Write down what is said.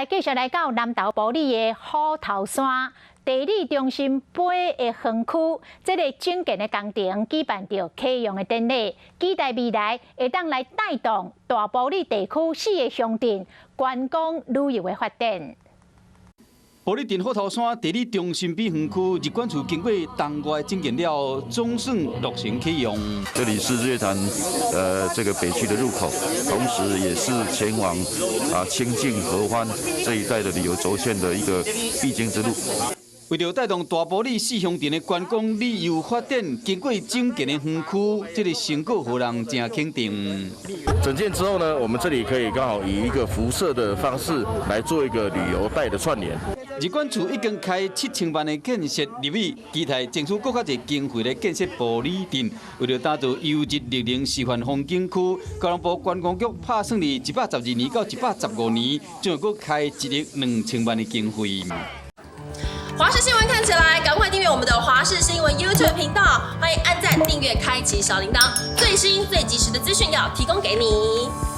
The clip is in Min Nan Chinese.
來繼續來到南投埔里的虎頭山地理中心八个園區，這个整建的工程舉辦著啟用的典禮，期待未來會當來帶動大埔里地區四个鄉鎮觀光旅遊的發展。埔里鎮虎頭山地理中心美園區日管處經過冬月整建了，總算落成啟用。這裡是日月潭這個北區的入口，同時也是前往清境合歡這一帶的旅遊軸線的一個必經之路。為著帶動大埔里四鄉鎮的觀光旅遊發展，經過整建的園區，這个成果予人誠肯定。整建之後呢，我們這裡可以剛好以一個輻射的方式來做一個旅遊帶的串聯。日管處已經開7000萬的建設入去，期待爭取閣較濟經費來建設埔里鎮。為著打造優質綠能示範風景區，交通部觀光局拍算佇112年到115年，將會閣開1億2000萬的經費。華視新聞看起來，趕快訂閱我們的華視新聞 YouTube 頻道，歡迎按讚、訂閱、開啟小鈴鐺，最新最及時的資訊要提供給你。